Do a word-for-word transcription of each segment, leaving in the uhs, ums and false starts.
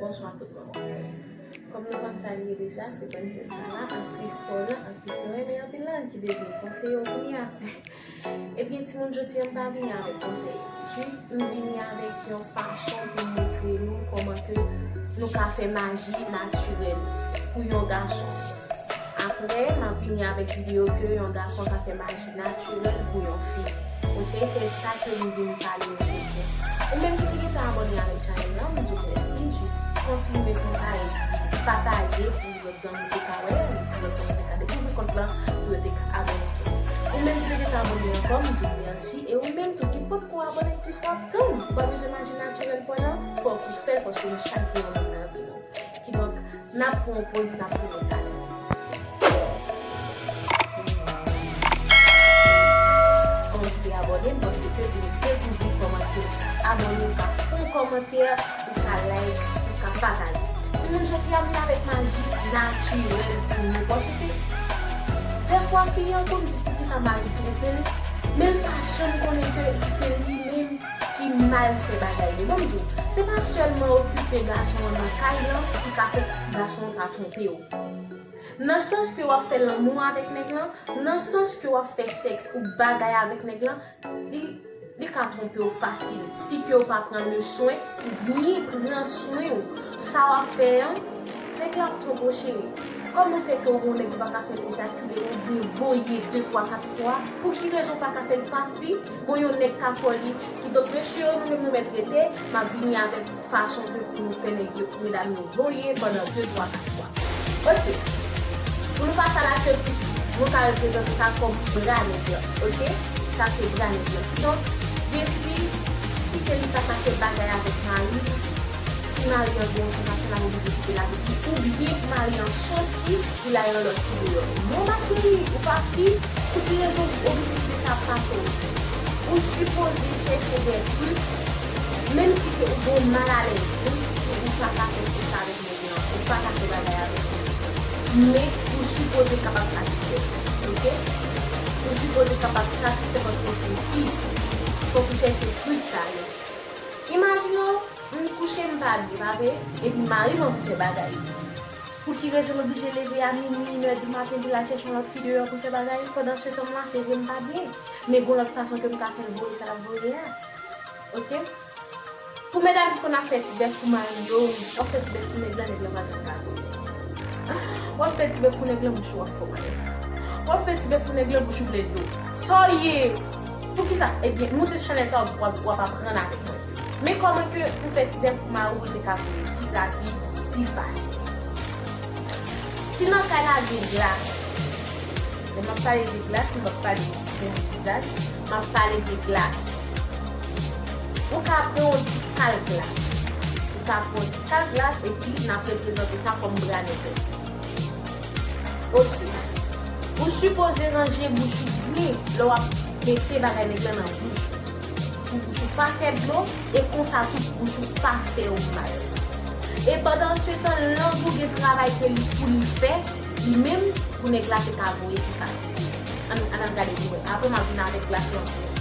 Bonswa tout moun. Kòm nou konn sa l ye deja, se Princess Lala, aktris pò lan, aktris mwen renmen anpil lan, ki devni konseye w kounye a. Ebyen, timoun, jodi a m pa vini avèk konsèy. Jis, m vini avèk yon fason pou m montre nou kòman ke nou ka fè maji natirèl pou yon gason. Apre, m ap vini avèk videyo ke yon gason ka fè maji natirèl pou yon fi. Oke, se sa ke m vin pale nou jodi a. Ou menm ki te gentan abòne avèk chanèl lan, m di w mèsi. Jis kontinye konsa epi pataje pou lòt zanmi te ka wè l, pou lòt zanmi te ka dekouvri kont lan, pou yo te ka abòne tou. Ou menm ki te gentan abòne ankò, m di w mèsi. E ou menm tou ki potko abòne, plis w ap tann. Ou pa bezwen maji natirèl pò lan, fòk ou fè l paske nou chak gen yon moun nan vi nou. Kidonk, n ap pran yon poz, n ap pran yon talè. Kòman ki te abòne, m panse ke vin dekouvri kòman ke abòne, ou ka fè yon kòmantè, ou ka like, ou ka pataje. Timoun, jodi a m vin avèk maji natirèl pou nou. Paske dèfwa fi an konn di poukisa mari twonpe l, men l pa janm konnen ke se li menm ki mal fè bagay yo. Ban m di w, se pa sèlman okipe gason an nan kay lan ki ka fè gason an ka twonpe w. Nan sans ke w ap fè lanmou avèk nèg lan, nan sans ke w ap fè sèks ou bagay avèk nèg lan, li, li ka twonpe w fasil. Si ke w pa pran le swen, ou byen pran swen w, sa w ap fè an, nèg la ap twonpe w, cheri. Kòman fè ke w gon nèg ou pa ka fè l ejakile, oubyen voye de, twa, kat fwa? Pou ki rezon w pa ka fè l pa fi? Bon, yon nèg ka fè w li. Kidonk, mesye yo, nou menm nou mèt rete, m ap vini avèk fason ke pou nou fè nèg yo, medam yo voye pandan de, twa, kat fwa. Oke. Pou nou pase a la checklist, nou ka reprezante sa kòm bra nèg lan. Oke? Sa se bra nèg lan. Kidonk, gen fi, si ke li pa ka fè bagay avèk mari l, si mari an gen yon sensasyon, l ap oblije kite l avèk li, oubyen mari an soti, pou l al nan lòt fi deyò. Non, ma chérie, ou pa fi, pou ki rezon w oblije kite sa pase w? Ou sipoze chèche de trik, menm si ke ou gon malalèz, menm si ke ou pa ka fè sèks avèk nèg lan, ou pa ka fè bagay avèk nèg lan. Men, ou sipoze kapab satisfè, oke? Ou sipoze kapab satisfè paske w se fi. Fòk ou chèche trik sa yo. Imajine w, m kouche m pa byen, pa vre? Epi mari m anvi fè bagay. Pou ki rezon l oblije leve a minui, inè di maten pou l al chèche yon lòt fi deyò pou l fè bagay? Pandan se tan m la, se vre m pa byen. Men gon lòt fason ke m ka fè l voye sa l ap voye a. Oke? Pou medam ki konn ap fè ti bèf pou mari yo, w ap fè ti bèf pou nèg lan, nèg lan pa janm ka voye. W ap fè ti bèf pou nèg lan, bouch ou ap fè w malè. W ap fè ti bèf pou nèg lan, bouch ou ple dlo. Sa w ye? Poukisa? Ebyen, moute chanèl sa w ap, w ap aprann avèk mwen. Men kòman ke ou fè ti bèf pou mari w pou l te ka voye pi rapid, pi fasil. Si nan kay la gen glas, lè m ap pale de glas, m p ap pale de krèm vizaj, m ap pale de glas. Ou ka pran yon ti kal glas. Ou ka pran yon ti kal glas epi n ap reprezante sa kòm bra nèg lan. Oke. Ou sipoze ranje bouch ou byen lè w ap mete bagay nèg lan nan bouch ou. Pou bouch ou pa fè dlo, e konsa tou pou bouch ou pa fè w mal. E pandan se tan, lang ou gen travay ke li pou li fè, li menm, pou nèg la te ka voye pi fasil. Ann, ann, ann gade pou mwen. Apre, m ap vin avèk glas lan pou nou.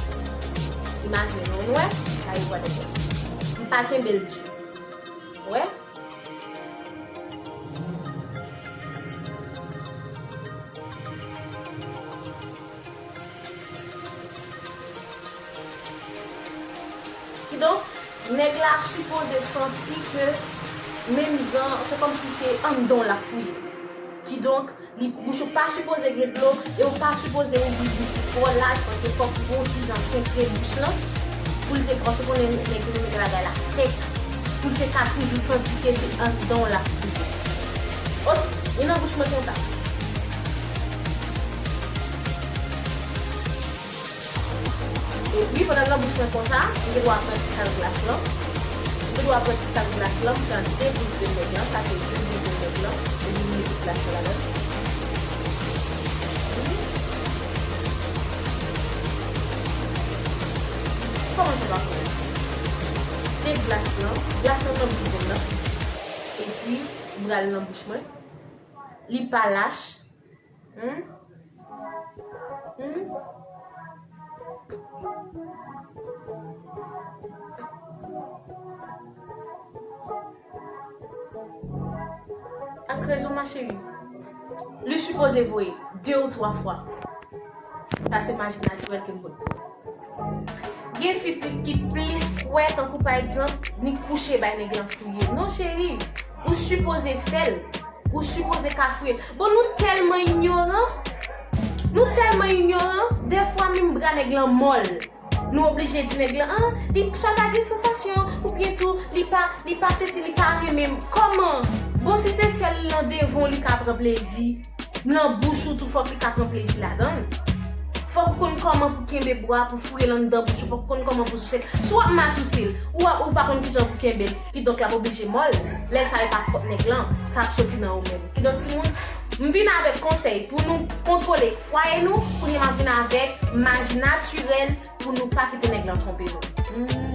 Imajine nou, nou wè, sa e vwa nèg lan. M pa kenbe l di. Ou wè? Kidonk, nèg la sipoze santi ke menm jan, se kòmsi se anndan w l ap fouye. Kidonk, li, bouch ou pa sipoze gen dlo, e ou pa sipoze ouvri bouch ou twò laj, paske fòk ou gon ti jan senkre bouch lan, pou l te, paske konnen nèg yo renmen bagay la sèk, pou l te ka toujou santi ke se anndan w l ap fouye. Oke, e nan bouch mwen konsa. Epi, pandan l nan bouch mwen konsa, m gen dwa pran ti kal glas lan. M gen dwa pran ti kal glas lan, m pran de boul de nèg lan, sa se de boul de nèg lan, epi m mete glas lan ladan. Kòman se pa fè? De glas lan, glas lan nan bouch mwen nan. Epi, m pral nan bouch mwen. Li pa lach. Hmm? Hmm? Rezon, ma chérie. Li sipoze voye de ou twa fwa. Sa se maji natirèl ke m pot pou ou. Gen fi ki plis kwè, tankou pa egzanp, ni kouche bay nèg lan fouye. Non, cheri, ou sipoze fè l. Ou sipoze ka fouye l. Bon, nou tèlman inyoran. Nou tèlman inyoran. Defwa, menm bra nèg lan mòl. Nou oblije di nèg lan, ah, li swa pa gen sansasyon, oubyen tou, li pa, li pa sesi, li pa renmen m. Kòman? Bon, si se sèl nan devan w li ka pran plezi, nan bouch ou tou, fòk li ka pran plezi ladan l. Fòk ou konn kòman pou kenbe bwa, pou foure l anndan bouch ou, fòk ou konn kòman pou souse l. Si w ap masouse l, ou, ap- ou pa konn kijan pou kenbe l, kidonk l ap oblije mòl. Lè sa, e pa fòt nèg lan, sa ap soti nan ou menm. Kidonk, timoun, m vin avèk konsèy pou nou kontwole fwaye nou, kounye a m ap vin avèk maji natirèl pou nou pa kite nèg lan twonpe nou. Hmm.